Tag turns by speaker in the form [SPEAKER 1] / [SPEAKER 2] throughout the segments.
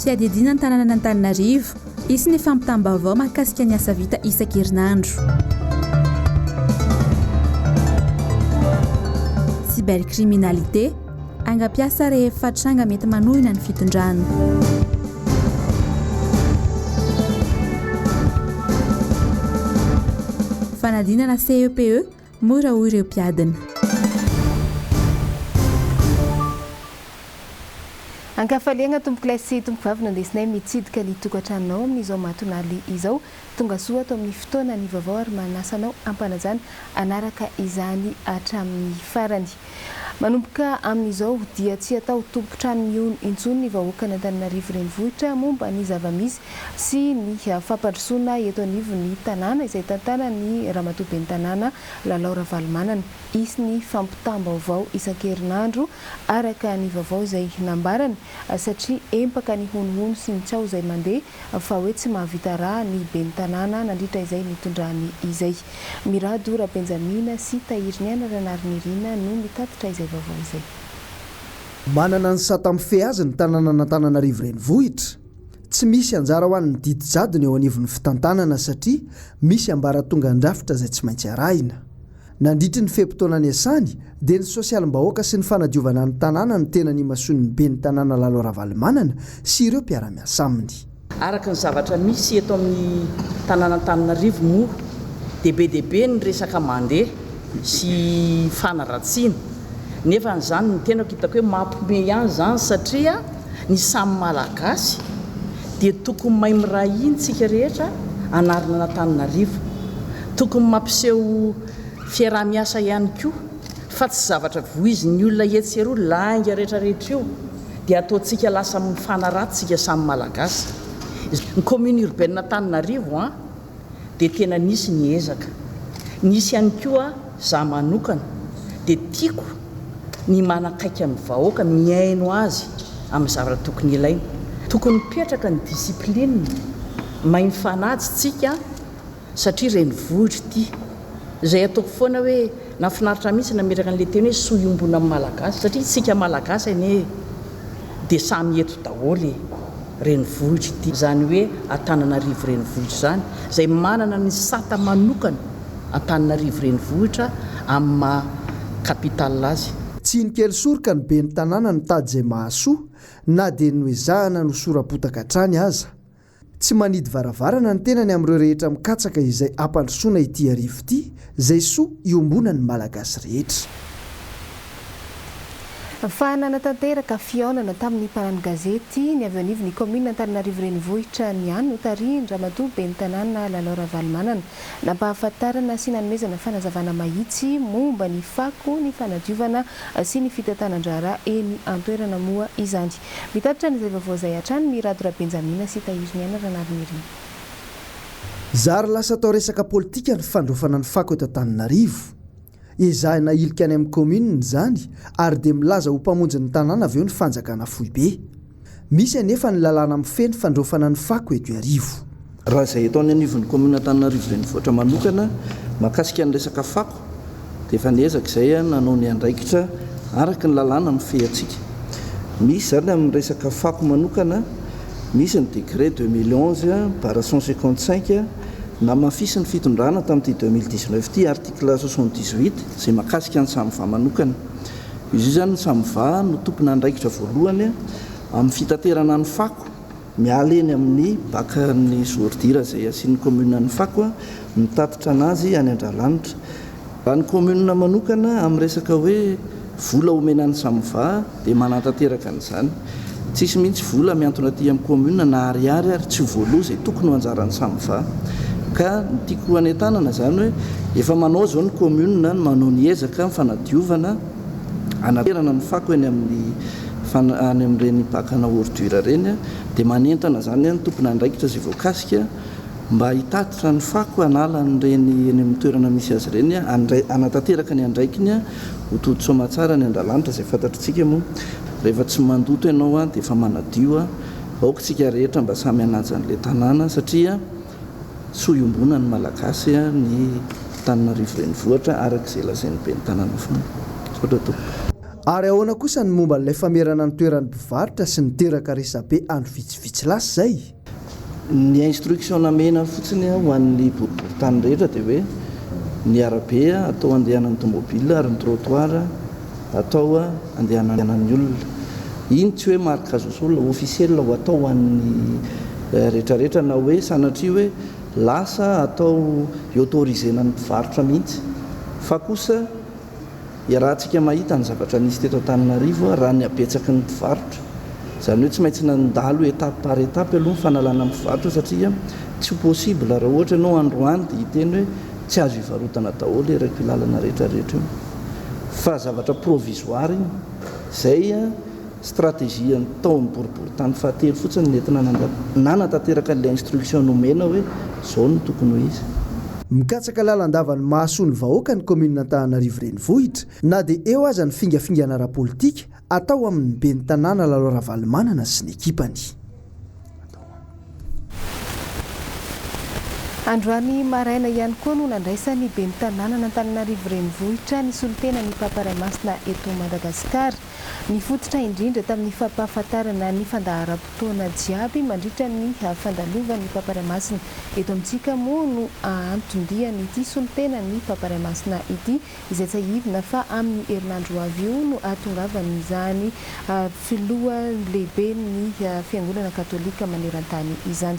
[SPEAKER 1] Fiadidiana ny tanànan'Antananarivo, hisy ny fampitam-baovao mahakasika ny asa vita isan-kerinandro. Cybercriminalité, Angam-piasa rehefa tranga mety manohina ny fitondrana. Fanadinana CEPE, mora hoy ireo mpiadina.
[SPEAKER 2] Ankafaliagna tompokolahy sy tompokovavy no andesinay mitsidika ny tokantranonao amin'izao matonaly izao. Tonga soa ato amin'ny fotoana ny vaovao ary manasa anao ampanajana hanaraka izany hatramin'ny farany. Manomboka amin'izao dia tsy atao tompon-trano mihono intsony ny vahoakan'Antananarivo Renivohitra momba ny zava-misy sy ny fampandrosoana eto anivon'ny tanàna izay tantanan'ny Ramatoa Ben'ny Tanàna Lalao Ravalomanana. Hisy ny fampitam-baovao isan-kerinandro araka ny vaovao izay nambarany satria empaka ny honohono sy ny tsaho izay mandeha fa hoe tsy mahavita raha ny ben'ny tanàna nandritra izay nitondrany izay. Mirado Rabenjamina sy Tahiriniaina Ranarinirina no mitatitra izay vaovao izay.
[SPEAKER 3] Manana ny sata mifehy azy ny tanànan'Antananarivo Renivohitra. Tsy misy anjara ho an'ny didy jadona eo anivon'ny fitantanana satria misy ambaratongan-drafitra izay tsy maintsy arahina. Nandritry ny fe-potoana niasany dia ny sosialim-bahoaka sy ny fanadiovana ny tanàna no tena nimasoan'ny ben'ny tanàna Lalao Ravalomanana sy ireo mpiara-miasa aminy.
[SPEAKER 4] Araka ny zavatra misy eto amin'ny tanàn'Antananarivo moa dia be dia be ny resaka mandeha sy fanaratsiana nefa izany ny tenako hitako hoe mampiomehy ihany izany satria ny samy Malagasy dia tokony mahay miray hina isika rehetra hanarina an'Antananarivo. Tokony mampiseho fiaraha-miasa ihany koa fa tsy zavatra voizin'ny olona etsy sy eroa lainga rehetra rehetra io dia ataontsika lasa mifanaratsy isika samy Malagasy. Ny commune urbaine Antananarivo an! dia tena nisy ny ezaka. Nisy ihany koa za manokana dia tiako ny manakaiky ny vahoaka, mihaino azy amin'ny zavatra tokony ilaina. Tokony mipetraka ny discipline, mahay mifanaja tsika satria renivohitra ity. Izay ataoko foana hoe nahafinaritra mihitsy nametraka an'ilay teny hoe soa iombonan'ny Malagasy satria isika Malagasy anie dia samy eto daholo e! Renivohitra ity. Izany hoe Antananarivo Renivohitra izany, izay manana ny sata manokana Antananarivo Renivohitra amin'ny maha capitale azy.
[SPEAKER 3] Tsy nikely soroka ny ben'ny tanàna nitady izay mahasoa na dia noezahana nosoram-potaka hatrany aza. Tsy manidy varavarana ny tenany amin'ireo rehetra mikatsaka izay hampandrosoana ity Iarivo ity, izay soa iombonan'ny Malagasy rehetra.
[SPEAKER 2] Fa nanatanteraka fihaonana tamin'ny mpanano gazety ny avy eo anivon'ny kaominina Antananarivo Renivohitra niany notarihin-dRamatoa Ben'ny Tanàna Lalao Ravalomanana. Nampahafantarana sy nanomezana fanazavana mahitsy momba ny fako, ny fanadiovana sy ny fitantanan-draharaha eny an-toerana moa izany. Mitatitra an'izay vaovao izay hatrany Mirado Rabenjamina sy Tahiriniaina Ranarinirina.
[SPEAKER 3] Zary lasa atao resaka politika ny fandraofana ny fako eto Antananarivo. Ezahina ahilika any amin'ny kaominina izany ary dia milaza ho mpamonjy ny tanàna avy eo ny fanjakana foibe. Misy anefa ny lalàna mifehy ny fandraofana ny fako eto Iarivo.
[SPEAKER 5] Raha izay eto any anivon'ny kaominina Antananarivo Renivohitra manokana mahakasika ny resaka fako dia efa niezaka izay nanao ny andraikitra araka ny lalàna mifehy antsika. Misy izany amin'ny resaka fako manokana, misy ny décret 2011 barre 155 namafisin'ny fitondrana tamin'ity 2019 ity, article 78 izay mahakasika ny Samva manokana. Izy io izany ny Samva no tompon'andraikitra voalohany amin'ny fitaterana ny fako miala eny amin'ny bac ny ordure izay asian'ny commune ny fako mitatitra anazy any Andralanitra. Raha ny commune manokana amin'ny resaka hoe vola omena ny Samva dia manatanteraka an'izany. Tsisy mihitsy vola mihantona aty amin'ny commune na ariary ary tsy ho voaloa izay tokony ho anjaran'ny Samva. Ka ny tiako hanentanana izany hoe efa manao izao ny commune ny manao ny ezaka amin'ny fanadiovana anaterana ny fako eny amin'ny any amin'ireny bac-na ordure ireny dia manentana izany ny tompon'andraikitra izay voakasika mba hitatitra ny fako hanala an'ireny eny amin'ny toerana misy azy ireny hanatanteraka ny andraikiny ho tody soamatsara any Andralanitra izay fantatritsika moa rehefa tsy mandoto ianao dia efa manadio aoka isika rehetra mba samy hanaja an'ilay tanàna satria soa iombonan'ny Malagasy ny Antananarivo Renivohitra araka izay lazain'ny ben'ny tanàna foana. Misaotra tompoko.
[SPEAKER 3] Ary ahoana kosa ny momba an'ilay famerana ny toeran'ny mpivarotra sy niteraka resabe andro vitsivitsy lasa izay?
[SPEAKER 5] Ny instruction namena fotsiny ho an'ny boriborintany rehetra dia hoe ny arabe atao andehanan'ny tomobile ary ny trottoir atao andehanan'ny olona. Iny tsy hoe marque sosol officiel ho atao ho an'ny rehetrarehetra na hoe sanatria hoe lasa atao hi-autoriser-na ny mpivarotra mihitsy fa kosa Iarahantsika mahita ny zavatra nisy teto Antananarivo raha ny habetsaky ny mpivarotra. Izany hoe tsy maintsy nandalo étape par étape aloha ny fanalana ny mpivarotra satria tsy ho possible raha ohatra ianao androany dia hiteny hoe tsy azo ivarotana daholo erak'io lalana rehetra rehetra io. Fa zavatra provisoire iny. Izay Stratégie ny tao amin'ny boriborintany fahatelo fotsiny nentina nanatanteraka an'ilay instruction nomena hoe izao no tokony ho izy.
[SPEAKER 3] Mikatsaka lalandava ny mahasoa ny vahoaka ny kaominina Antananarivo Renivohitra na dia eo aza ny fingafingana ara-politika atao amin'ny ben'ny tanàna Lalao Ravalomanana sy ny ekipany.
[SPEAKER 2] Androany maraina ihany koa no nandraisan'ny ben'ny tanànan'Antananarivo Renivohitra ny solontenan'ny Papa Ray Masina eto Madagasikara. Nifototra indrindra tamin'ny fampahafantarana ny fandaharam-potoana jiaby mandritra ny fandalovan'ny Papa Ray Masina eto amintsika moa no anton-dian'ity solontenan'ny Papa Ray Masina ity, izay tsiahivina fa amin'ny herinandro ho avy io no hahatongavan'izany filoha lehiben'ny Fiangonana Katolika maneran-tany izany.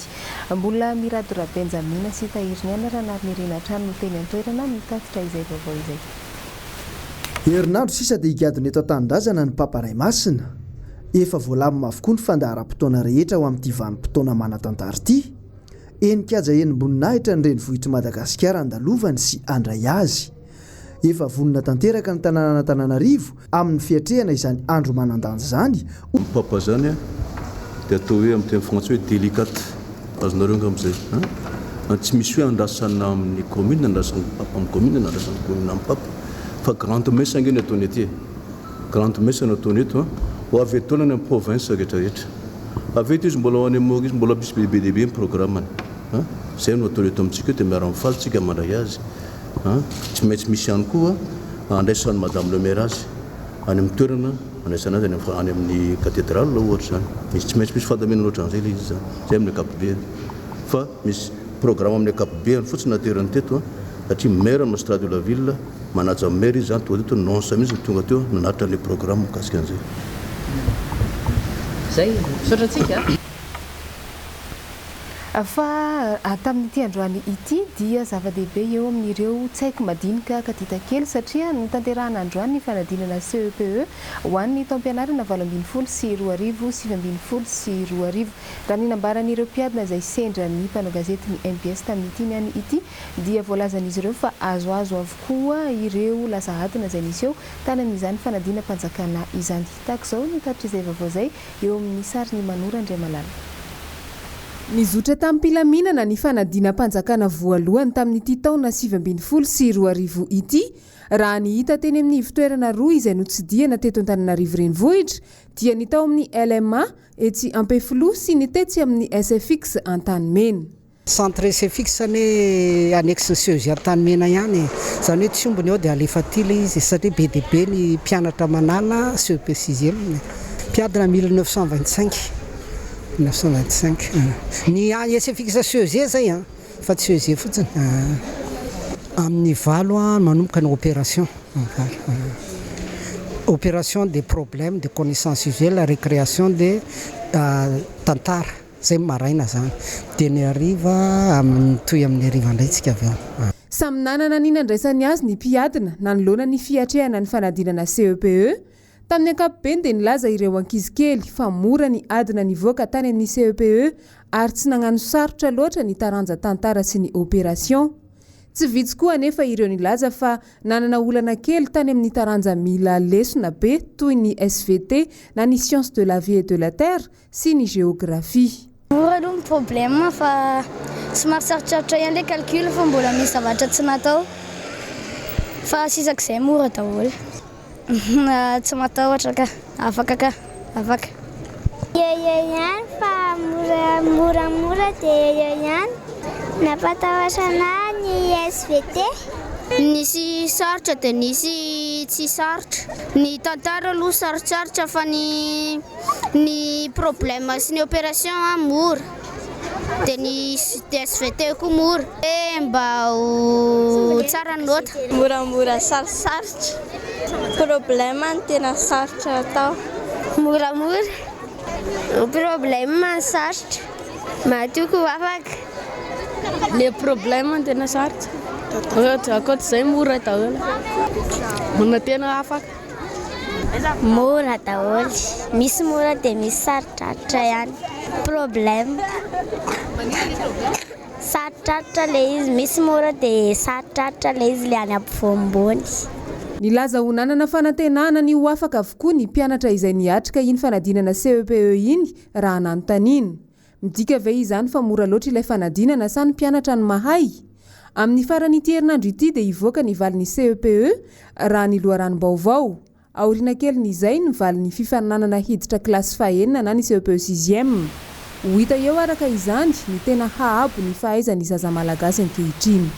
[SPEAKER 2] Mbola Mirado Rabenjamina sy Tahiriniaina Ranariniaina hatrany no teny an-toerana mitatitra izay vaovao izay.
[SPEAKER 3] Herinandro sisa dia higadona eto an-tanindrazana ny Papa Ray Masina. Efa voalamina avokoa ny fandaharam-potoana rehetra ho amin'ity vanim-potoana manan-tantara ity. Eny Kiaja Enim-boninahitra ny renivohitr'i Madagasikara handalovany sy handray azy. Efa vonona tanteraka ny tanànan'Antananarivo amin'ny fiatrehana izany andro manan-danja izany,
[SPEAKER 6] Ny Papa izany dia atao hoe amin'ny teny frantsay hoe delicate. Azonareo angamba izay an! Tsy misy hoe andrasana amin'ny commune, andrasan'ny Papa amin'ny commune na andrasan'ny commune amin'ny Papa fa grande messe ange ny ataony aty e! Grande messe no ataony eto an! Ho avy etoana any amin'ny province rehetra rehetra. Avy eto izy mbola ho any Maurice, mbola misy be dia be ny programme-ny an! Izay no ataony eto amintsika eo dia miara-mifaly tsika mandray azy an! Tsy maintsy misy ihany koa andraisan'i Madame le Maire azy any amin'ny toerana Andraisana azy any amin'ny cathédrale ohatra izany. Misy tsy maintsy misy fandaminana ohatran'izay ilay izy izany. Izay amin'ny ankapobeny. Fa misy programme amin'ny ankapobeny fotsiny nateriny teto an, satria maire magistrat de la ville, manaja ny maire izy izany, tonga teto nonce mihitsy no tonga teo nanatitra an'ilay programme mikasika an'izay.
[SPEAKER 4] Zay, misaotra antsika a.
[SPEAKER 2] Fa tamin'ity androany ity dia zava-dehibe eo amin'ireo tsy haiko madinika katita kely satria notanterahana androany ny fanadinana CEPE ho an'ny taom-pianarana 2018 2019. Raha ny nambaran'ireo mpiadina izay sendra ny mpanao gazety ny mbs tamin'ity niany ity dia voalazan'izy ireo fa azoazo avokoa ireo laza adina izay niseho tany amin'izany fanadinam-panjakana izany. Tahaka izao ny tatitr'izay vaovao izay eo amin'ny sarin'i Manoro Andriamalala.
[SPEAKER 7] Nizotra tamim-pilaminana ny fanadinam-panjakana voalohany tamin'ity taona 2019 ity, raha ny hita teny amin'ny ivontoerana roa izay notsidihana teto Antananarivo Renivohitra, dia ny tao amin'ny LMA etsy Ampefiloha sy ny tetsy amin'ny SFX Antanimena.
[SPEAKER 8] Centre SFX anie annexe ny CEG Antanimena ihany e! Izany hoe tsy omby ny ao dia alefa aty ilay izy satria be dia be ny mpianatra manala CEP sixième. Mpiadina 1925, 1925. Ny SFX CEG izay an! Fa tsy CEG fotsiny. Amin'ny valo manomboka ny opération. Opération des problèmes de connaissance usuelle, récréation de tantara. Zay maraina zany. Dia ny hariva amin'ny mitohy amin'ny hariva indray tsika avy eo.
[SPEAKER 7] Samy nanana ny nandraisany azy ny mpiadina nanoloana ny fiatrehana ny fanadinana CEPE. Tamin'ny ankapobeny dia nilaza ireo ankizy kely fa mora ny adina nivoaka tany amin'ny CEPE ary tsy nagnano sarotra loatra ny taranja tantara sy ny opération. Tsy vitsy koa anefa ireo nilaza fa nanana olana kely tany amin'ny taranja mila lesona be toy ny SVT na ny sciences de la vie et de la terre sy ny géographie.
[SPEAKER 9] Mora aloha ny problème fa somary sarotsarotra ihany le calcul fa mbola misy zavatra tsy natao fa sisak'izay mora daholo. Tsy matahotra ka, afaka ka, afaka.
[SPEAKER 10] Eo eo ihany fa mora moramora dia eo eo ihany. Nampatahotra anah ny SVT. Nisy sarotra dia nisy tsy sarotra. Ny tantara aloha sarotsarotra fa ny ny problème sy ny opération mora. Dia ny SVT koa mora. Dia mba ho tsara ny note.
[SPEAKER 11] Moramora sarosarotra. Problème no tena sarotra atao.
[SPEAKER 10] Moramora. Problème no sarotra. Matoky ho afaka.
[SPEAKER 12] Le problème no tena sarotra. Ohatra ankoatr'izay mora daholo. Manantena afaka.
[SPEAKER 10] Mora daholo. Misy mora dia misy sarotrarotra ihany. Problème. Sarotrarotra le izy. Misy mora dia sarotrarotra le izy le any ampovoam-bony.
[SPEAKER 7] Nilaza ho nanana fanantenana ny ho afaka avokoa ny mpianatra izay niatrika iny fanadinana CEPE iny raha nanontaniana. Midika ve izany fa mora loatra ilay fanadinana sa ny mpianatra no mahay? Amin'ny faran'ity herinandro ity dia hivoaka ny valin'ny CEPE raha ny loharanom-baovao. Aoriana kelin'izay ny valin'ny fifaninanana hiditra kilasy fahenina na ny CEPE sixième. Ho hita eo araka izany ny tena haabo ny fahaizan'ny zaza malagasy ankehitriny.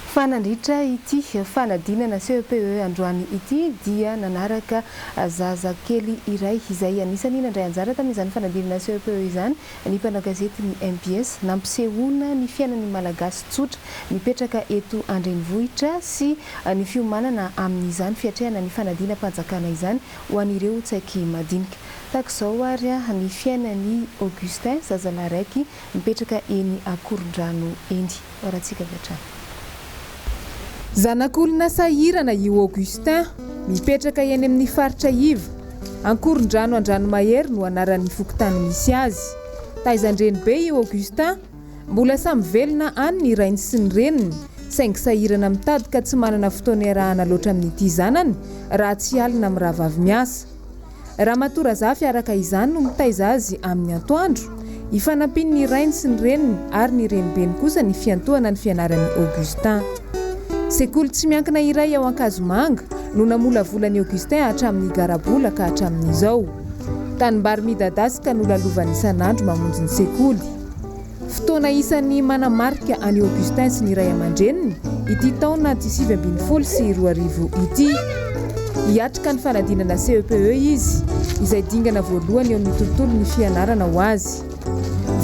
[SPEAKER 2] Fa nandritra ity fanadinana CEPE androany ity dia nanaraka zaza kely iray izay anisan'ny nandray anjara tamin'izany fanadinana CEPE izany ny mpanao gazety ny mbs. Nampisehoana ny fiainan'ny Malagasy tsotra mipetraka eto an-drenivohitra sy ny fiomanana amin'izany fiatrehana ny fanadinam-panjakana izany ho an'ireo tsaiky madinika. Tahaka izao ary ny fiainan'i Augustin, zazalahy raiky mipetraka eny Akorondrano eny. Hoarantsika avy hatrany.
[SPEAKER 7] Zanak'olona sahirana i Augustin, mipetraka eny amin'ny faritra iva. Ankorondrano Andranomahery no anaran'ny fokontany misy azy. Taizan-drenibe i Augustin, mbola samy velona any ny rainy sy ny reniny, saingy sahirana mitady ka tsy manana fotoana iarahana loatra amin'ity zanany raha tsy alina amin'ny rahavavy miasa. Ramatoa Razafy araka izany no mitaiza azy amin'ny antoandro, ifanampian'ny rainy sy ny reniny ary ny renibeny kosa ny fiantohana ny fianaran'i Augustin. Sekoly tsy miankina iray ao Ankazomanga no namolavola an'i Augustin hatramin'ny garabola ka hatramin'izao. Tanimbary midadasika no lalovany isan'andro mamonjy ny sekoly. Fotoana isan'ny manamarika an'i Augustin sy ny ray aman-dreniny ity taona 2019 ity. Hiatrika ny fanadinana CEPE izy, izay dingana voalohany eo amin'ny tontolon'ny fianarana ho azy.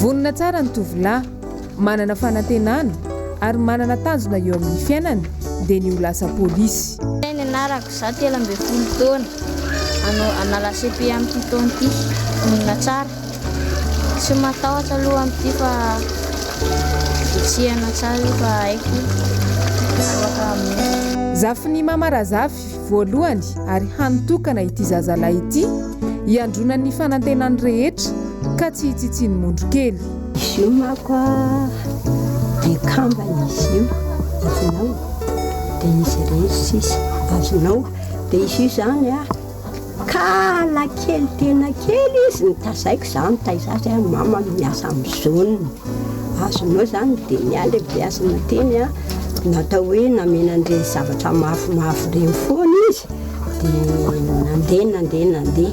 [SPEAKER 7] Vonona tsara ny tovolahy, manana fanantenana ary manana tanjona eo amin'ny fiainany dia ny ho lasa polisy.
[SPEAKER 13] Ny anarako, za 13 taona, hanala cepe amin'ity taona ity, vonona tsara. Tsy matahotra aloha amin'ity fa hetsehina tsara io fa haiko afaka amin'io.
[SPEAKER 7] Zafin'i Mama Razafy voalohany ary hany tokana ity zazalahy ity, iandronan'ny fanantenany rehetra ka tsy hitsitsian'ny mondro kely.
[SPEAKER 14] Izy io manko dia kambana izy io, azonao? Dia izy irery sisa, azonao? Dia izy io izany a, Kala kely tena kely izy nitazaiko za nitaiza azy a mama miasa amin'ny zone azonao zany dia ny ahy le beazina teny a natao hoe namena an'ireny zavatra mafimafy ireny foana izy dia nandeha nandeha nandeha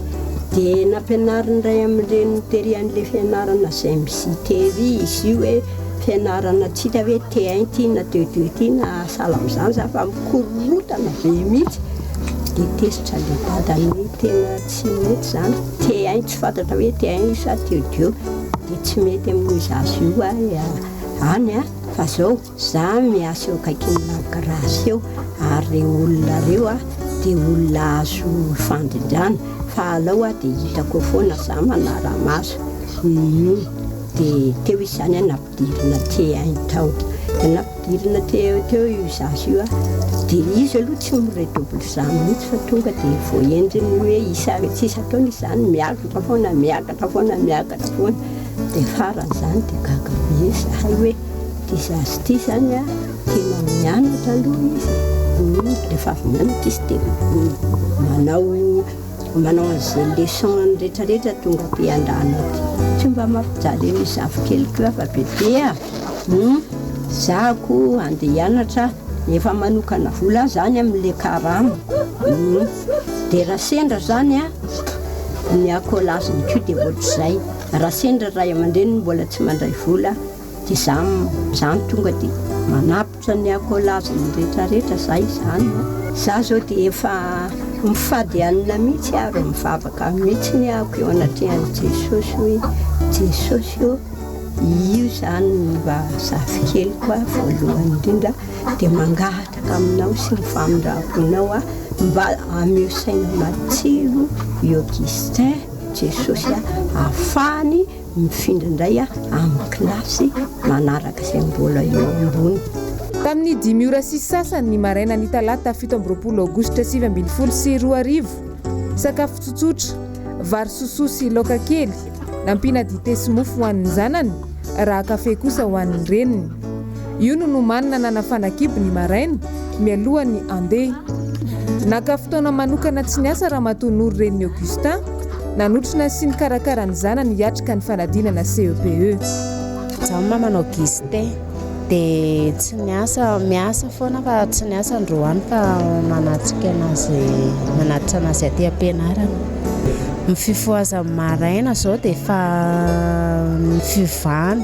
[SPEAKER 14] dia nampianarin'ny ray aman-dreniny tery an'le fianarana izay misy tery izy io hoe fianarana tsy hita hoe T1 ity na T2 ity na sahala amin'izany za fa mikorotana be mihitsy Dia tezitra ilay dadany hoe tena tsy mety izany, T1 tsy fantatra hoe T1 io sa T2, dia tsy mety amin'io zaza io ahy any an, fa zao za miasa eo akaikin'ny la grace eo ary ireo olona ireo an dia olona azo ifandrindrana fa alao aho dia hitako eo foana za manara-maso, hum dia teo izy izany an nampidirina T1 tao, dia nampidirina T1 teo io zaza io an, dia izy aloha tsy mi-redouble izany mihitsy fa tonga dia voaendriny hoe isa tsy isan-taona izy izany miakatra foana miakatra foana miakatra foana, dia farany izany dia gaga be izahay hoe ity zaza ity izany an tena mianatra aloha izy e, rehefa avy mianatra izy dia manao Manao an'izay leçon retraretra tonga aty andrano aty. Tsy mba mampijaly an'io zafikeliko io aho fa bebe a! Hum! Za ko andeha hianatra efa manokana vola aho zany amin'le karama. Hum! De raha sendra zany a, ny akolaziny ko de ohatr'izay. Raha sendra ray aman-dreniny mbola tsy mandray vola de za za no tonga de manampy. Manatitra ny akolaziny retraretra zay izany a. Za zao dia efa mifady hanina mihitsy ary mivavaka mihitsy ahako eo anatrehan'i Jesosy hoe Jesosy ô io izany no mba zafikeliko a voalohany indrindra dia mangataka aminao sy ny famindramponao aho mba ameo saina matsiro i Augustin Jesosy a ahafahany Mifindra indray aho amin'ny kilasy manaraka izay mbola eo ambony.
[SPEAKER 7] Tamin'ny dimy ora sy sasany ny maraina ny talata 27 aogositra 2019, sakafo tsotsotra, vary sosoa sy laoka kely, nampiana dite sy mofo ho an'ny zanany, raha kafe kosa ho an'ny reniny. Io no nomanina nanafana kibo ny maraina, mialohan'ny handeha. Naka fotoana manokana tsy niasa Ramatoa Noro renin'i Augustin, nanotrona sy nikarakara ny zanany hiatrika ny fanadinana CEPE.
[SPEAKER 15] Izaho maman'i Augustin dia tsy niasa, miasa foana fa tsy niasa androany fa manatrika anazy, manatitra anazy aty am-pianarana. Ny fifohazany maraina izao dia efa ny fiovany.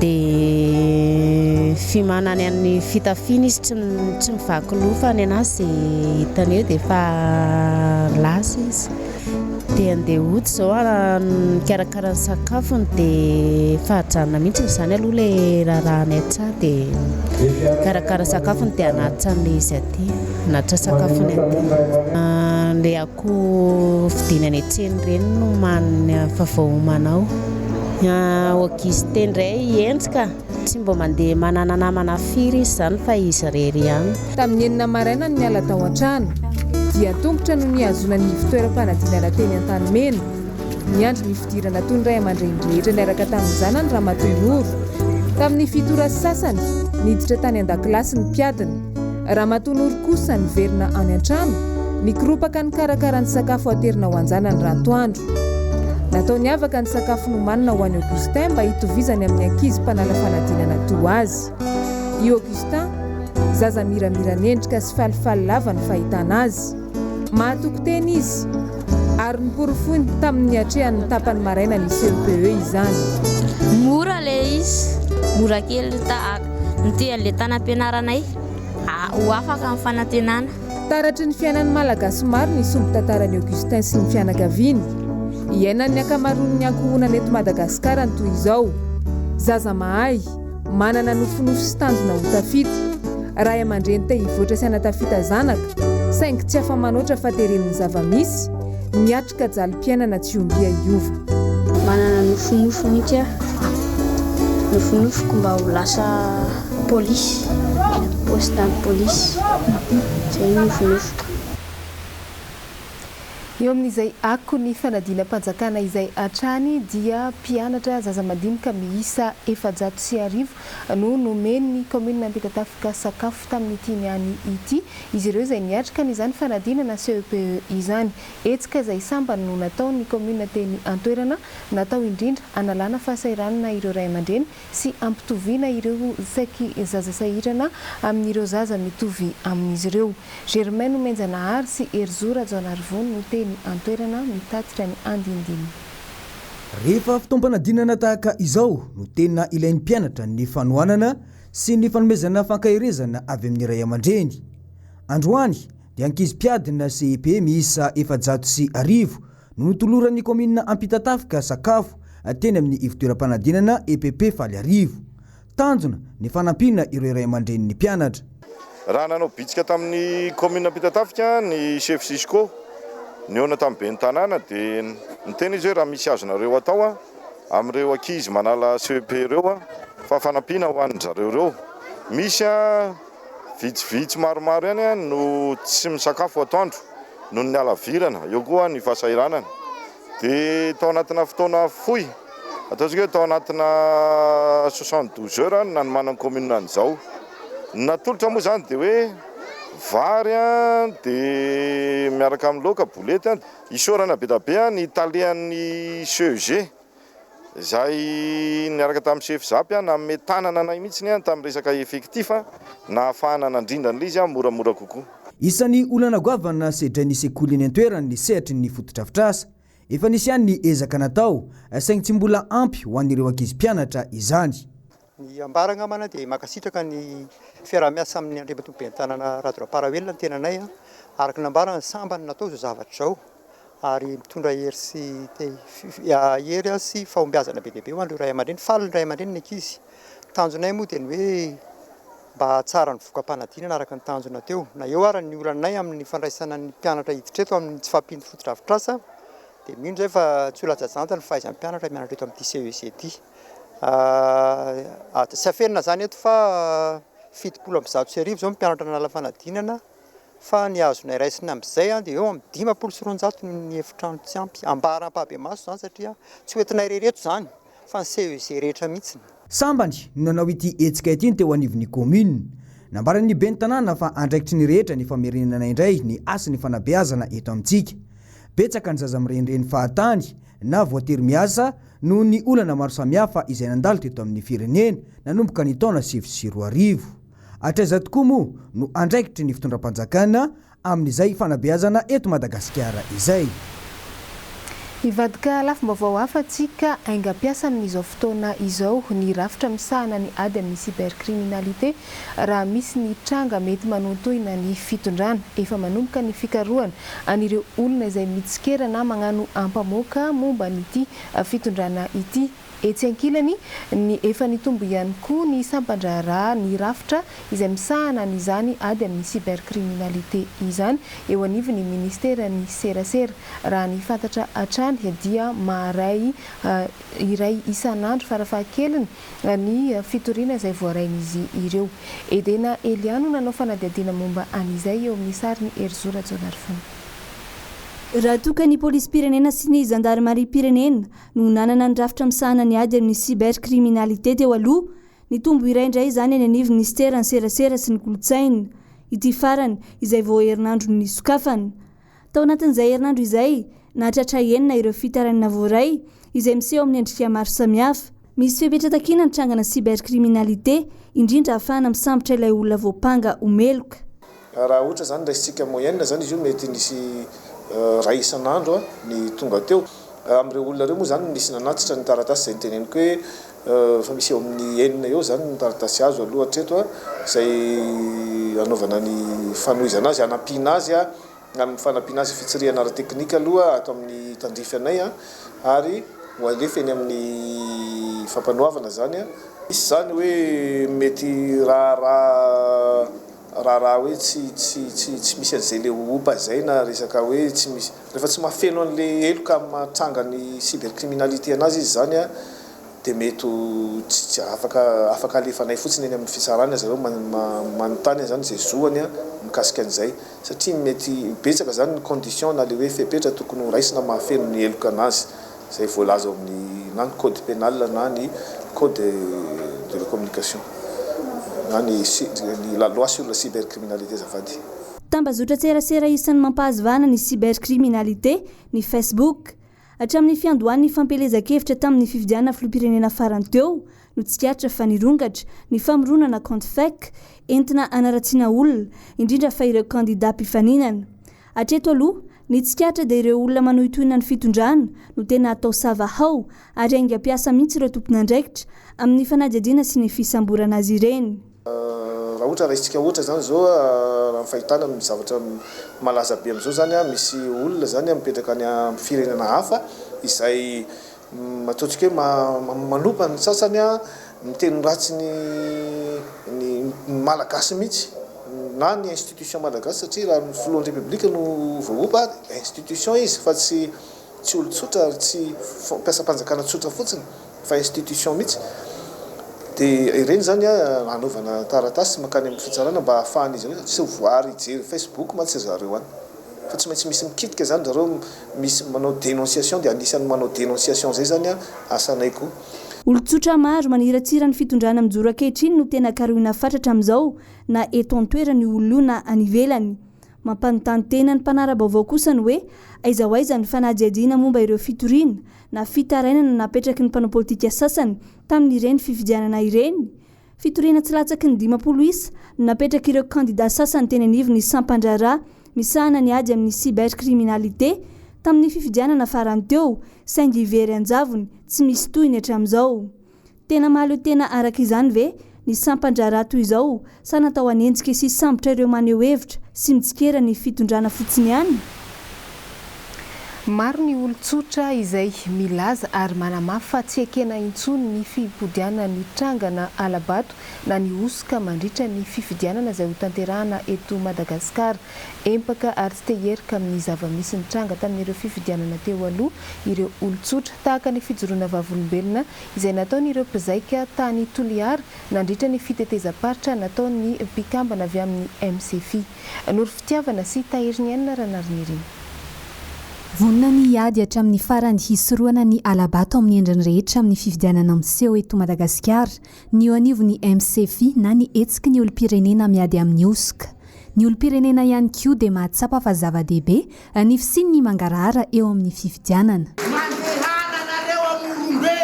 [SPEAKER 15] Dia fimanany an'ny fitafiana izy tsy tsy mivaky loha fa ny anazy izay hitany eo dia efa lasa izy. Dia andeha hody izao mikarakara ny sakafony dia efa ajanona mihitsy izany aloha ilay raharaha any an-tsaha dia mikarakara sakafony dia hanatitra an'ilay izy aty, hanatitra sakafony aty. Ilay akoho vidiana any an-tsena ireny no homaniny fa voaomana ao. Auguste indray hendry ka! Tsy mba mandeha manana namana firy izy izany fa izy irery ihany.
[SPEAKER 7] Tamin'ny enina maraina no niala tao an-trano. Dia an-tongotra no nihazoana ny ivon-toeram-panadinana teny Antanimena. Niandry ny fidirana toy ny ray aman-dreny rehetra niaraka tamin'ny zanany Ramatoa Noro. Tamin'ny fito ora sy sasany, niditra tany an-dakilasy ny mpiadina. Ramatoa Noro kosa niverina any an-trano, nikoropaka nikarakara ny sakafo aterina ho an-janany ratoandro. Natao niavaka ny sakafo nomanina ho an'i Augustin mba hitovizany amin'ny ankizy mpanala fanadinana toa azy. I Augustin, zaza miramiran'endrika sy falifaly lava ny fahitana azy. Mahatoky tena izy, ary noporofoiny tamin'ny niatrehany ny tapany maraina ny CEPE izany.
[SPEAKER 13] Mora ilay izy, mora kely tahaka ny teny an'ilay tany am-pianaranay, ho afaka ny fanantenana.
[SPEAKER 7] Taratry ny fiainan'ny Malagasy maro ny sombin-tantaran'i Augustin sy ny fianakaviany. Iainan'ny ankamaroan'ny ankohonana eto Madagasikara ny toy izao. Zaza mahay, manana nofinofy sy tanjona ho tafita. Ray aman-dreny te hivoatra sy hanatafita zanaka, saingy tsy afa-manoatra fa teren'ny zava-misy, miatrika jalim-piainana tsy ombia hiova.
[SPEAKER 13] Manana nofinofy mihitsy aho. Nofinofiko mba ho lasa polisy, poste an'ny polisy. Izay no nofinofiko.
[SPEAKER 2] Eo amin'izay akon'ny fanadinam-panjakana izay hatrany dia mpianatra zaza madinika miisa 1400 no nomen'ny kaominina Ampitatafika sakafo tamin'ity niany ity. Izy ireo izay niatrika an'izany fanadinana CEPE izany. Hetsika izay sambany no nataon'ny kaominina teny an-toerana, natao indrindra hanalana fahasahiranana ireo ray aman-dreny sy hampitoviana ireo saiky zaza sahirana amin'ireo zaza mitovy amin'izy ireo. Germain Nomenjanahary sy Herizo Rajaonarivony no teny an-toerana mitatitra ny andinindininy.
[SPEAKER 16] Rehefa fotoam-panadinana tahaka izao no tena ilain'ny mpianatra ny fanohanana sy ny fanomezana fankaherezana avy amin'ny ray aman-dreny. Androany dia ankizy mpiadina CEP miisa 1400 no notoloran'ny kaominina Ampitatafika sakafo teny amin'ny ivontoeram-panadinana EPP Faliarivo. Tanjona ny fanampiana ireo ray aman-drenin'ny mpianatra.
[SPEAKER 17] Raha nanao bitsika tamin'ny kaominina Ampitatafika ny chef Cisco, nihaona tamin'ny ben'ny tanàna dia niteny izy hoe raha misy azonareo atao amin'ireo ankizy manala CEP ireo fa fanampiana ho an-dry zareo ireo. Misy vitsivitsy maromaro ihany no tsy misakafo atoandro noho ny halavirana, eo koa ny fahasahiranana. Dia tao anatina fotoana fohy, ataontsika hoe tao anatina 72 heures no nanomanan'ny commune an'izao. Ny natolotra moa izany dia hoe vary dia miaraka amin'ny laoka, bolety. Isaorana be dia be ny talehan'ny CEG izay niaraka tamin'ny chef zap nanome tanana anay mihitsy tamin'ny resaka effectif nahafahana nandrindra an'ilay izy moramora kokoa.
[SPEAKER 16] Isan'ny olana goavana sedrain'ny sekoly eny an-toerana ny sehatry ny fotodrafitrasa. Efa nisy ihany ny ezaka natao, saingy tsy mbola ampy ho an'ireo ankizy mpianatra izany.
[SPEAKER 18] Ny ambara angambana dia mankasitraka ny fiaraha-miasa amin'ny Andriamatoa Ben'ny Tanàna Rado Ramparaoelina ny tenanay. Araka ny nambarany, sambany natao izao zavatra izao ary mitondra hery sy hery sy fahombiazana be dia be ho an'ireo ray aman-dreny. Faly ny ray aman-dreny ny ankizy. Tanjonay moa dia ny hoe mba hahatsara ny voka-panadinana araka ny tanjona teo. Na eo ara ny olanay amin'ny fandraisana ny mpianatra hiditra eto amin'ny tsy fahampian'ny fotodrafitrasa dia mino izahay fa tsy ho latsa-danja ny fahaizan'ny mpianatra mianatra eto amin'ity CEG ity. Tsy afenina izany eto fa 1170 izao ny mpianatra nanala fanadinana fa ny azonay raisina amin'izay dia eo amin'ny 250 ny efitrano tsy ampy. Ambara ampahibemaso izany satria tsy ho entinay irery eto izany fa ny CEG rehetra mihitsy.
[SPEAKER 16] Sambany no nanao ity hetsika ity ny teo anivon'ny kaominina. Nambaran'ny ben'ny tanàna fa andraikitry ny rehetra ny famerenana indray ny hasin'ny fanabeazana eto amintsika. Betsaka ny zaza mirenireny fahatany na voatery miasa noho ny olana maro samihafa izay nandalo teto amin'ny firenena nanomboka ny taona 2009. Hatraiza tokoa moa no andraikitry ny fitondram-panjakana amin'izay fanabeazana eto Madagasikara izay?
[SPEAKER 2] Hivadika lafim-baovao hafa tsika haingam-piasa amin'izao fotoana izao ny rafitra misahana ny ady amin'ny cybercriminalité raha misy ny tranga mety manohintohina ny fitondrana. Efa manomboka ny fikarohana an'ireo olona izay mitsikera na magnano ampamoaka momba an'ity fitondrana ity. Etsy ankilany, ny efa nitombo ihany koa ny sampan-draharaha ny rafitra izay misahana an'izany ady amin'ny cybercriminalité izany eo anivon'ny ministeran'ny serasera. Raha ny fantatra hatrany dia maharay iray isan'andro farafahakeliny ny fitoriana izay voarain'izy ireo. Edena Elia no nanao fanadihadiana momba an'izay eo amin'ny sarin'i Herizo Rajaonarivony.
[SPEAKER 19] Raha toa ka ny polisim-pirenena sy ny zandarimariam-pirenena no nanana ny rafitra misahana ny ady amin'ny cybercriminalité teo aloha, nitombo iray indray izany eny anivon'ny minisiteran'ny serasera sy ny kolontsaina. Ity farany, izay vao herinandro no nisokafana. Tao anatin'izay herinandro izay, nahatratra enina ireo fitarainana voaray, izay miseho amin'ny endrika maro samihafa. Misy fepetra takiana ny trangana cybercriminalité, indrindra ahafahana misambotra ilay olona voampanga ho meloka.
[SPEAKER 20] Raha ohatra izany raisintsika moyenne izany izy io mety nisy iray isan'andro ny tonga teo. Amin'ireo olona ireo moa izany nisy nanatitra ny taratasy izay noteneniko hoe efa misy eo amin'ny enina eo izany ny taratasy azo aloha hatreto izay hanaovana ny fanohizana azy, hanampiana azy amin'ny fanampiana azy fitsirihana ara-teknika aloha ato amin'ny tandrify anay ary ho alefa eny amin'ny fampanoavana izany. Misy izany hoe mety raharaha raharaha hoe tsy tsy tsy tsy misy an'izay le opa izay na resaka hoe tsy misy rehefa tsy mahafeno an'le heloka amin'ny maha tranga ny cybercriminalité anazy izy izany an dia mety ho tsy tsy afaka afaka alefanay fotsiny eny amin'ny fitsarana zareo manontany izany izay zoany an mikasika an'izay satria mety betsaka izany ny condition na le hoe fepetra tokony ho raisina mahafeno ny heloka anazy izay voalaza ao amin'ny na ny code pénal na ny code de la communication na ny ny la loi sur la cybercriminalité azafady.
[SPEAKER 19] Tambazotran-tserasera isan'ny mampahazo vahana ny cybercriminalité ny Facebook. Hatramin'ny fiandohan'ny fampielezan-kevitra tamin'ny fifidianana filoham-pirenena farany teo no tsikaritra fa nirongatra ny famoronana compte fake entina hanaratsiana olona, indrindra fa ireo kandidà mpifaninana. Hatreto aloha, ny tsikaritra dia ireo olona manohitohina ny fitondrana no tena atao sava hao ary haingam-piasa mihitsy ireo tompon'andraikitra amin'ny fanadihadiana sy ny fisamborana azy ireny.
[SPEAKER 20] Raha ohatra raisintsika ohatra izany izao, raha ny fahitana ny zavatra malaza be amin'izao izany, misy olona izany mipetraka any amin'ny firenena hafa izay Ataontsika hoe manompa ny sasany, miteny ratsy ny ny Malagasy mihitsy na ny institution malagasy satria raha ny filohan'ny République no voaompa institution izy fa tsy tsy olon-tsotra ary tsy mpiasam-panjakana tsotra fotsiny fa institution mihitsy dia ireny izany anaovana taratasy mankany amin'ny fitsarana mba hahafahan'izy ireo tsy ho voary hijery Facebook mantsy ry zareo any fa tsy maintsy misy mikitika izany zareo misy manao dénonciation dia anisan'ny manao dénonciation zay zany asanay koa.
[SPEAKER 19] Olon-tsotra maro maniratsira ny fitondrana mijoro ankehitriny no tena karohina fatratra amin'izao na eto an-toerana io olona io na any ivelany. Mampanontany tena ny mpanara-baovao kosa ny hoe aiza ho aiza ny fanadihadiana momba ireo fitoriana na fitarainana napetraky ny mpanao politika sasany tamin'ireny fifidianana ireny? Fitoriana tsy latsaky ny 50 isa no napetrak'ireo kandida sasany teny anivon'ny sampan-draharaha misahana ny ady amin'ny cybercriminalité tamin'ny fifidianana farany teo, saingy very an-javony, tsy misy tohiny hatramin'izao. Tena mahaleo tena araka izany ve ny sampan-draharaha toy izao sa natao hanenjika sy hisambotra ireo maneho hevitra sy mitsikera ny fitondrana fotsiny ihany?
[SPEAKER 2] Maro ny olon-tsotra izay milaza ary manamafy fa tsy ekena intsony ny fimpodianan'ny trangana hala-bato na ny hosoka mandritra ny fifidianana izay hotanterahana eto Madagasikara. Empaka ary tsy te hierika amin'ny zava-misy nitranga tamin'ireo fifidianana teo aloha ireo olon-tsotra, tahaka ny fijoroana vavolombelona izay nataon'ireo mpizaika tany Toliara nandritra ny fitetezam-paritra nataon'ny mpikambana avy amin'ny MCFI. Noro Fitiavana sy Tahiriniaina Ranarinirina.
[SPEAKER 1] Vonona ny hiady hatramin'ny farany hisorohana ny hala-bato amin'ny endriny rehetra amin'ny fifidianana miseho eto Madagasikara ny eo anivon'ny MCFI na ny Hetsiky ny olom-pirenena miady amin'ny hosoka. Ny olom-pirenena ihany koa dia mahatsapa fa zava-dehibe ny fisian'ny mangarahara eo amin'ny fifidianana.
[SPEAKER 21] Mandehana nareo amorombe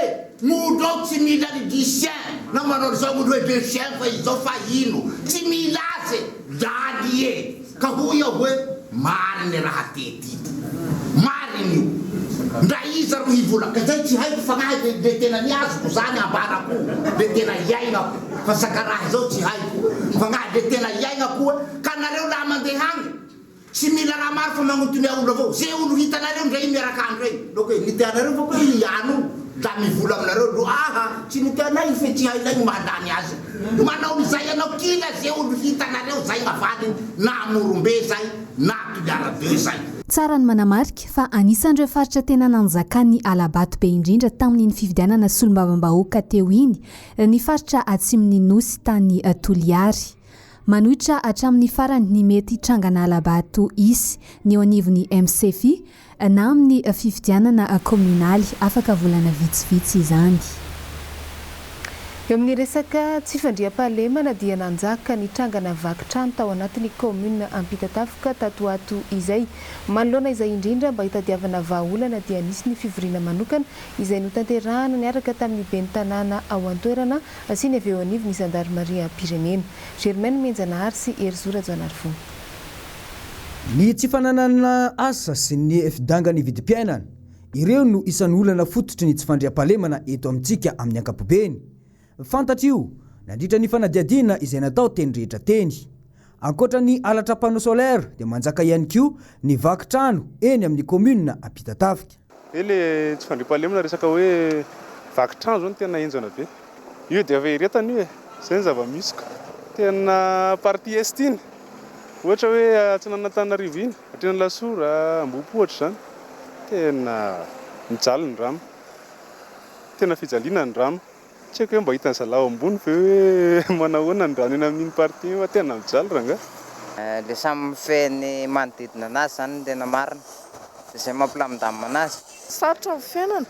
[SPEAKER 21] mody ao tsy mila ny du chien na manao an'izao mody hoe de chien fa izao fa ino tsy mila azy e lany e ka hoy aho hoe mariny raha tety ito mariny io ndra iza ro hivola ka zay tsy haiko fagnahy le le tena niazoko zany ambarako le tena iainako fa sakaraha zao tsy haiko fagnahy le tena iainako hoe ka nareo laha mandeha agny Tsy mila raha maro fa magnontonia olo avao ze olo hitanareo ndre i miarak'andro ey loko e niteanareo va koa i ano la mivola aminareo lo aha tsy niteanay io fe tsy hainay ny mahalany azy manao an'izay anao kila ze olo hitanareo zay gn'avaliny na Morombe zay na Toliara be zay.
[SPEAKER 1] Tsara ny manamarika fa anisan'ireo faritra tena nanjakan'ny hala-bato be indrindra tamin'iny fifidianana solombavambahoaka teo iny ny faritra atsimon'ny Nosy tany Toliary. Manohitra hatramin'ny farany ny mety trangana hala-bato hisy ny eo anivon'ny MCFI na amin'ny fifidianana kaominaly afaka volana vitsivitsy izany.
[SPEAKER 2] Eo amin'ny resaka tsy fandriampahalemana dia nanjaka ny trangana vaky trano tao anatin'ny kaominina Ampitatafika tato ho ato izay. Manoloana izay indrindra mba hitadiavana vahaolana dia nisy ny fivoriana manokana izay notanterahana niaraka tamin'ny ben'ny tanàna ao an-toerana sy ny avy eo anivon'ny zandarimariam-pirenena. Germaine Menjanahary sy Herizo Rajaonarivony.
[SPEAKER 16] Ny tsy fananana asa sy ny fidangan'ny vidim-piainana, ireo no isan'ny olana fototry ny tsy fandriampahalemana eto amintsika amin'ny ankapobeny. Fantatra io nandritra ny fanadihadiana izay natao teny rehetra teny. Ankoatra ny halatra panneau solaire dia manjaka ihany koa ny vaky trano eny amin'ny commune Ampitatafika.
[SPEAKER 22] Hoe le tsy fandriampahalemana resaka hoe vaky trano zao no tena henjana be. Io dia efa iretana io e! Zay ny zava-misy ka. Tena partie est iny, ohatra hoe atsinanan'Antananarivo iny, hatreny Alasora, Ambohipo ohatra izany, tena mijaly ny rano. Tena fijaliana ny rano. Tsy haiko hoe mba hitan'ny zalahy ao ambony ve hoe manahoana ny rano eny amin'iny partie iny fa tena mijaly rangahy.
[SPEAKER 23] Le samy mifehy ny manodidina anazy zany no tena marina, de zay mampilamindamina anazy.
[SPEAKER 24] Sarotra ny fiainana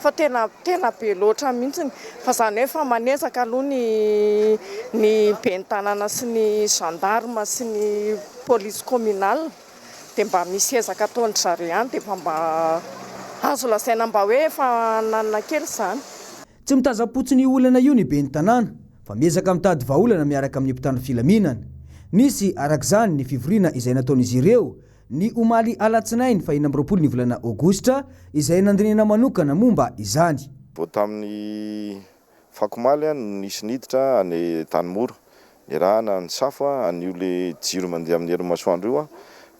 [SPEAKER 24] fa tena tena be loatra mihitsiny fa zany hoe efa manezaka aloha ny ny ben'ny tanàna sy ny gendarme sy ny police communale dia mba misy ezaka ataon-dry zareo ihany dia efa mba azo lazaina mba hoe efa nanana kely izany.
[SPEAKER 16] Tsy mitazam-potsiny io olana io ny ben'ny tanàna fa miezaka mitady vahaolana miaraka amin'ny mpitandro filaminana. Nisy, araka izany, ny fivoriana izay nataon'izy ireo ny omaly alatsinainy faha 26 ny volana aogositra izay nandinihana manokana momba izany.
[SPEAKER 17] Vao tamin'ny fakomaly no nisy niditra any Antanimora, niarahana nisafo an'io le jiro mandeha amin'ny herin'ny masoandro io,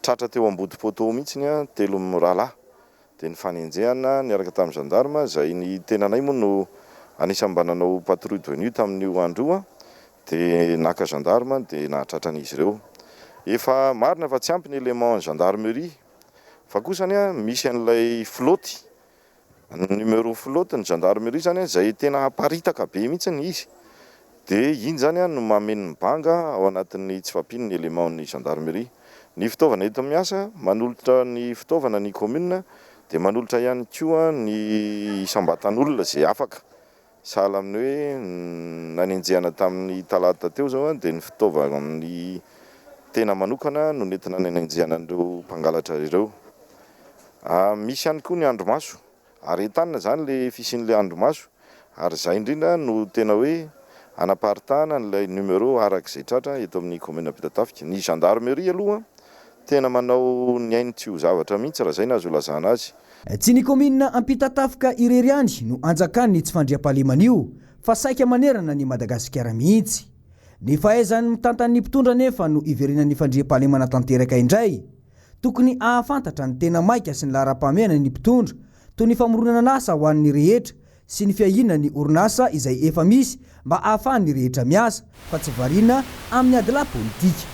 [SPEAKER 17] tratra teo ambody poteau mihitsy ny telo mirahalahy. Dia nifanenjehana niaraka tamin'ny gendarme, izay ny tenanay moa no anisan'ny mba nanao patrouille de nuit tamin'io andro io, dia naka gendarme dia nahatratra an'izy ireo. Efa marina fa tsy ampy ny élément gendarmerie, fa kosa anie misy an'ilay flotte, numéro flotte ny gendarmerie izany izay tena aparitaka be mihitsy izy. Dia iny izany no mameno ny banga ao anatin'ny tsy fahampian'ny élément ny gendarmerie. Ny fitaovana enti-miasa, manolotra ny fitaovana ny commune dia manolotra ihany koa ny isam-batan'olona izay afaka. Sahala amin'ny hoe nanenjehana tamin'ny talata teo izao dia ny fitaovan'ny tena manokana no nentina nanenjehana an'ireo mpangalatra ireo. Misy ihany koa ny andrimaso. Ary entanina izany ilay fisian'ilay andrimaso ary izay indrindra no tena hoe anaparitahana an'ilay numéro araka izay tratra eto amin'ny commune Ampitatafika. Ny gendarmerie aloha tena manao ny ainy tsy ho zavatra mihitsy raha izay no azo ilazana azy.
[SPEAKER 16] Tsy ny kaominina Ampitatafika irery ihany no anjakan'ny tsy fandriampahalemana io. fa saika manerana an'i Madagasikara mihitsy. Ny fahaizan'ny mitantan'ny mpitondra anefa no hiverenan'ny fandriampahalemana tanteraka indray. Tokony hahafantatra ny tena maika sy ny laharam-pahamehana ny mpitondra, toy ny famoronana asa ho an'ny rehetra sy ny fiahiana ny orinasa izay efa misy mba ahafahan'ny rehetra miasa, fa tsy variana amin'ny adilahy politika.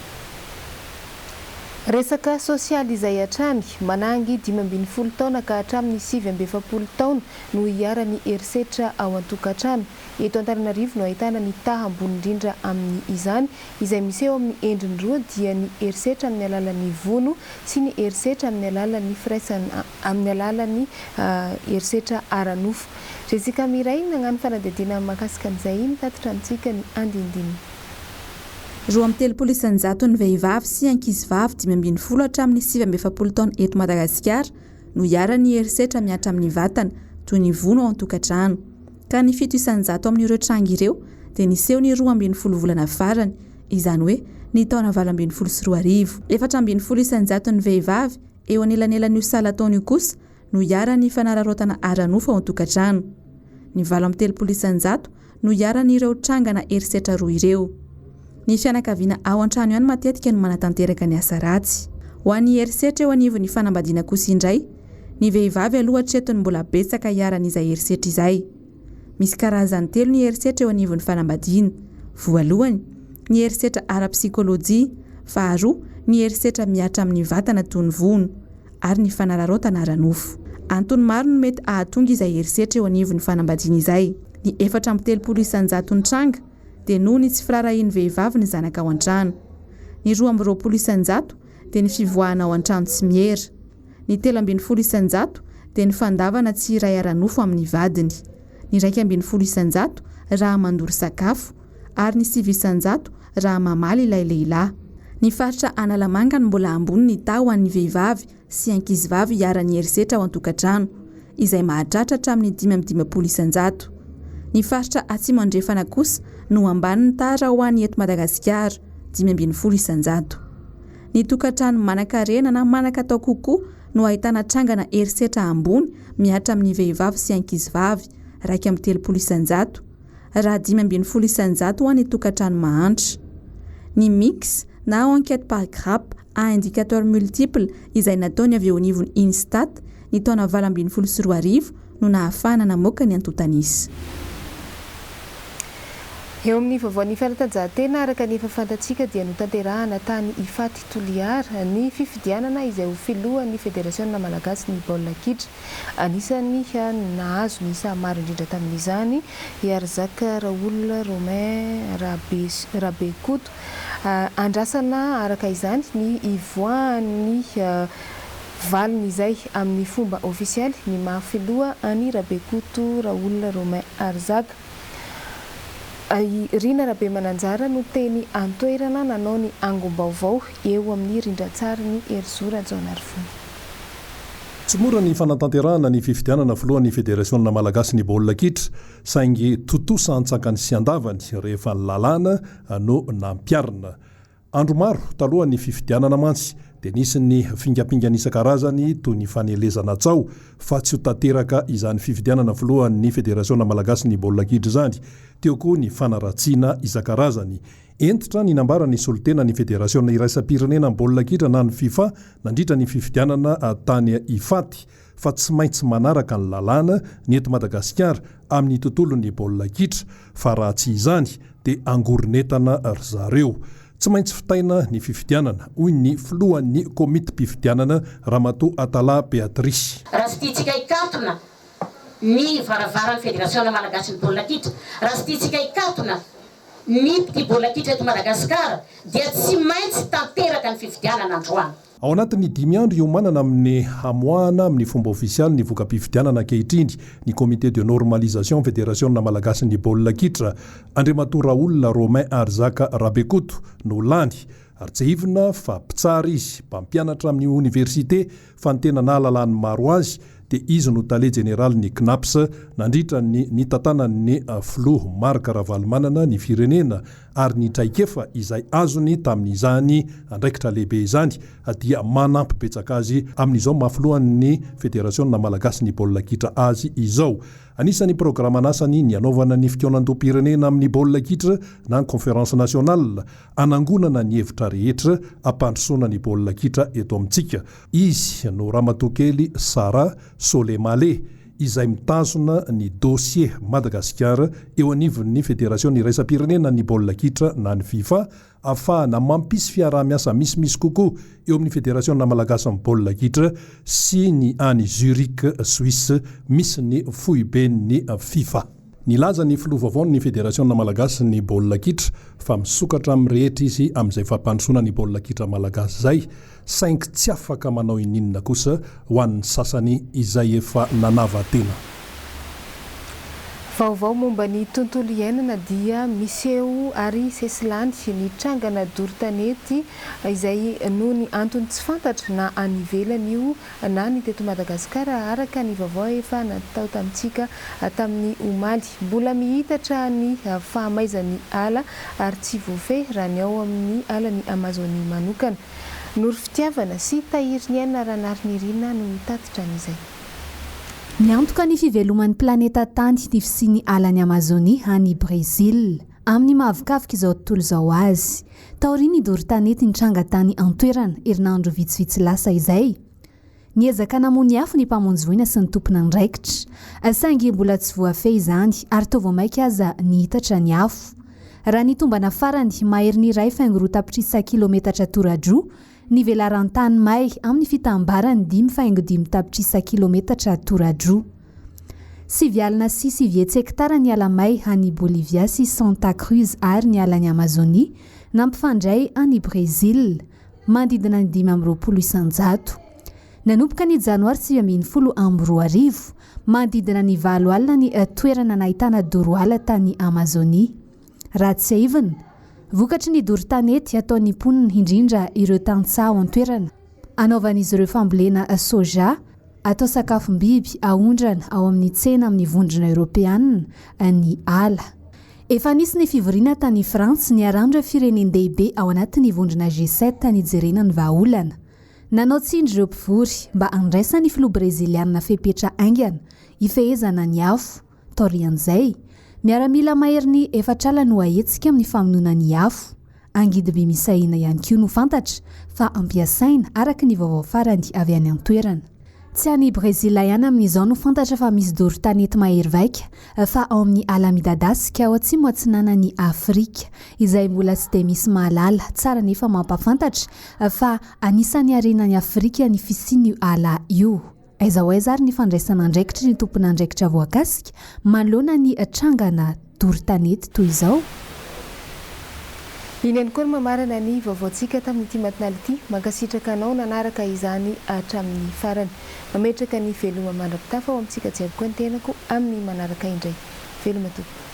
[SPEAKER 2] Resaka sosialy izay hatrany, manangy 15 taona ka hatramin'ny 49 taona no iharan'ny herisetra ao an-tokantrano. Eto Antananarivo no ahitana ny taha ambony indrindra amin' izany, izay miseho amin'ny endriny roa dia ny herisetra amin'ny alalan'ny vono sy ny herisetra amin'ny alalan'ny firaisana amin'ny alalan'ny herisetra ara-nofo. Jessica Mireille nagnano fanadihadiana mahakasika an'izay mitatitra amintsika ny andinindininy.
[SPEAKER 3] 32 isan-jaton'ny vehivavy sy ankizivavy 15 hatramin'ny 49 taona eto Madagasikara no iharan'ny herisetra mihatra amin'ny vatana, toy ny vono ao an-tokantrano. Ka ny 7% amin'ireo tranga ireo dia niseho ny 12 volana farany, izany hoe ny taona 2018. 14 isan-jaton'ny vehivavy eo anelanelan'io salan-taona io kosa no iharan'ny fanararaotana ara-nofo ao an-tokantrano. Ny 38% no iharan'ireo trangana herisetra roa ireo. Ny fianakaviana ao an-trano ihany matetika no manatanteraka ny asa ratsy. Ho an'ny herisetra eo anivon'ny fanambadiana kosa indray, ny vehivavy aloha hatreto no mbola betsaka iharan'izay herisetra izay. Misy karazany telo ny herisetra eo anivon'ny fanambadiana. Voalohany, ny herisetra ara-psikolojia, faharoa, ny herisetra mihatra amin'ny vatana toy ny vono. ary ny fanararaotana ara-nofo. Antony maro no mety hahatonga izay herisetra eo anivon'ny fanambadiana izay. Ny 34 isan-jaton'ny tranga dia noho ny tsy firaharahian'ny vehivavy ny zanaka ao an-trano. Ny 22 isan-jato dia ny fivoahana ao an-trano tsy miera. Ny 13 isan-jato dia ny fandavana tsy hiray ara-nofo amin'ny vadiny. Ny 11 isan-jato raha mandoro sakafo ary ny 9 isan-jato raha mamaly ilay lehilahy. Ny faritra Analamanga no mbola ambony ny taha ho an'ny vehivavy sy ankizivavy iharan'ny herisetra ao an-tokantrano, izay mahatratra hatramin'ny 55 isan-jato. Ny faritra Atsimo Andrefana kosa no ambany ny taha raha ho an'ny eto Madagasikara, 15 isan-jato. Ny tokantrano manan-karena na manan-katao kokoa no ahitana trangana herisetra ambony mihatra amin'ny vehivavy sy ankizivavy, 31 isan-jato, raha 15 isan-jato ho an'ny tokantrano mahantra. Ny mix na enquête par grappe à indicateurs multiples izay nataony avy eo anivon'ny Instat ny taona 2018 no nahafahana namoaka ny antontan'isa.
[SPEAKER 2] Eo amin'ny vaovaon'ny fanatanjahantena, araka ny efa fantatsika dia notanterahana tany Ifaty Toliara ny fifidianana izay ho filohan'ny Federasiona Malagasy ny baolina kitra. Anisan'ny nahazo ny isa maro indrindra tamin'izany i Arizaka Raoul Romain Rabekoto. Andrasana araka izany ny hivoahan'ny valiny izay amin'ny fomba ofisialy ny maha filoha an'i Rabekoto Raoul Romain Arizaka. I Rina Rabemananjara no teny an-toerana nanao ny angom-baovao eo amin'ny rindran-tsarin'i Herizo Rajaonarivony.
[SPEAKER 4] Tsy mora ny fanatanterahana ny fifidianana filohan'ny Federasiona malagasin'ny baolina kitra, saingy tontosa antsakany sy andavany rehefa ny lalàna no nampiharina. Andro maro talohan'ny fifidianana mantsy dia nisy ny fingampingana isan-karazany toy ny fanelezana tsaho fa tsy ho tanteraka izany fifidianana filohan'ny Federasiona malagasin'ny baolina kitra izany. Teo koa ny fanaratsiana isan-karazany. Hentitra ny nambaran'ny solontenan'ny Federasiona iraisam-pirenena ny baolina kitra na ny Fifa nandritra ny fifidianana tany Ifaty fa tsy maintsy manaraka ny lalàna ny eto Madagasikara amin'ny tontolon'ny baolina kitra fa raha tsy izany dia angoron'entana ry zareo. Tsy maintsy vitaina ny fifidianana, hoy ny filohan'ny komitim-pifidianana Ramatoa Atala Béatrice.
[SPEAKER 5] Raha tsy tiantsika hikatona ny varavaran'ny Federasiona malagasin'ny baolina kitra, raha tsy tiantsika hikatona Ny mpitia baolina kitra eto Madagasikara dia tsy maintsy tanteraka ny fifidianana androany.
[SPEAKER 4] Ao anatin'ny dimy andro hiomanana amin'ny hamoahana amin'ny fomba ofisialy ny voka-pifidianana ankehitriny ny Comité de normalisation Federasiona malagasin'ny baolina kitra, Andriamatoa Raoul Romain Arizaka Rabekoto no lany ary tsiahivina fa mpitsara izy, mpampianatra amin'ny oniversite fa ny tena nahalalan'ny maro azy dia izy no tale jeneralin'ny Cnaps nandritra ny nitantanan'ny filoha Marc Ravalomanana ny firenena. ary ny traikefa izay azony tamin'izany andraikitra lehibe izany dia manampy betsaka azy amin'izao maha filohan'ny Federasiona malagasin'ny baolina kitra azy izao. Anisan'ny programan'asany ny hanaovana ny fikaonandoham-pirenena amin'ny baolina kitra na ny Conférence nationale hanangonana ny hevitra rehetra hampandrosoana ny baolina kitra eto amintsika. Izy no Ramatoakely Sarah Solemale izay mitazona ny dossier Madagasikara eo anivon'ny Federasiona iraisam-pirenena ny baolina kitra na ny Fifa ahafahana mampisy fiaraha-miasa misimisy kokoa eo amin'ny Federasiona malagasin'ny baolina kitra sy ny any Zurich Suisse misy ny foiben'ny Fifa. Nilaza ny filoha vaovaon'ny Federasiona malagasin'ny baolina kitra fa misokatra amin'ny rehetra izy amin'izay fampandrosoana ny baolina kitra malagasy izay saingy tsy afaka manao ininona kosa ho an'ny sasany izay efa nanava-tena.
[SPEAKER 2] Vaovao momba ny tontolo iainana dia miseho ary sesilany ny trangana doro tanety izay noho ny antony tsy fantatra na any ivelany io na ny teto Madagasikara araka ny vaovao efa natao tamintsika tamin'ny omaly. Mbola mihitatra ny fahamaizan'ny ala ary tsy voafehy raha ny ao amin'ny alan'i Amazonie manokana. Noro Fitiavana sy Tahiriniaina Ranarinirina no mitatitra an'izay.
[SPEAKER 1] Miantoka ny fiveloman'ny planeta Tany ny fisian'ny alan'i Amazonia any Brezila, amin'ny maha-avokavoka izao tontolo izao azy. Taorian'ny doro tanety nitranga tany an-toerana, herinandro vitsivitsy lasa izay, niezaka namono afo ny mpamonjy voina sy ny tompon'andraikitra. Saingy mbola tsy voafehy izany ary toa vao mainka aza nihitatra ny afo. Raha ny tombana farany, maherin'ny 1.2 tapitrisa kilometatra tora-droa ny velaran-tany may amin'ny fitambarany 5.5 tapitrisa kilometatra tora-droa. 900 hektara ny ala may any Bolivia sy Santa Cruz ary ny alan'i Amazonia nampifandray an'i Brezila, manodidina ny 25%. Nanomboka ny Janoary 2019, manodidina ny 80 ny toerana nahitana doro ala tany Amazonia. Raha tsiahivina, vokatry ny doro tanety ataon'ny mponina indrindra ireo tantsaha ao an-toerana, anaovan'izy ireo fambolena soja, atao sakafom-biby aondrana ao amin'ny tsena amin'ny Vondrona Eoropeanina ny ala. Efa nisy ny fivoriana tany Frantsa niarahan'ireo firenen-dehibe ao anatin'ny vondrona G7 nijerena ny vahaolana. Nanao tsindry ireo mpivory mba handraisan'ny filoha brezilianina fepetra haingana hifehezana ny afo. Taorian'izay, miaramila maherin'ny efatr'ala no hahetsika amin'ny famonoana ny afo. Angidim-by misahina ihany koa no fantatra fa ampiasaina, araka ny vaovao farany avy any an-toerana. Tsy any Brezila ihany amin'izao no fantatra fa misy doro tanety mahery vaika fa ao amin'ny ala midadasika ao atsimo atsinanan'i Afrika, izay mbola tsy dia misy mahalala tsara nefa mampahafantatra fa anisan'ny harenan'i Afrika ny fisian'io ala io. Aiza ho aiza ary ny fandraisana andraikitry ny tompon'andraikitra voakasika manoloana ny trangana doro tanety toy izao?
[SPEAKER 2] Iny ihany koa no mamarana ny vaovaontsika tamin'ity matinaly ity. Mankasitraka anao nanaraka izany hatramin'ny farany. Mametraka ny veloma mandra-pitafa ho amintsika jiaby koa ny tenako amin'ny manaraka indray. Veloma tompoko.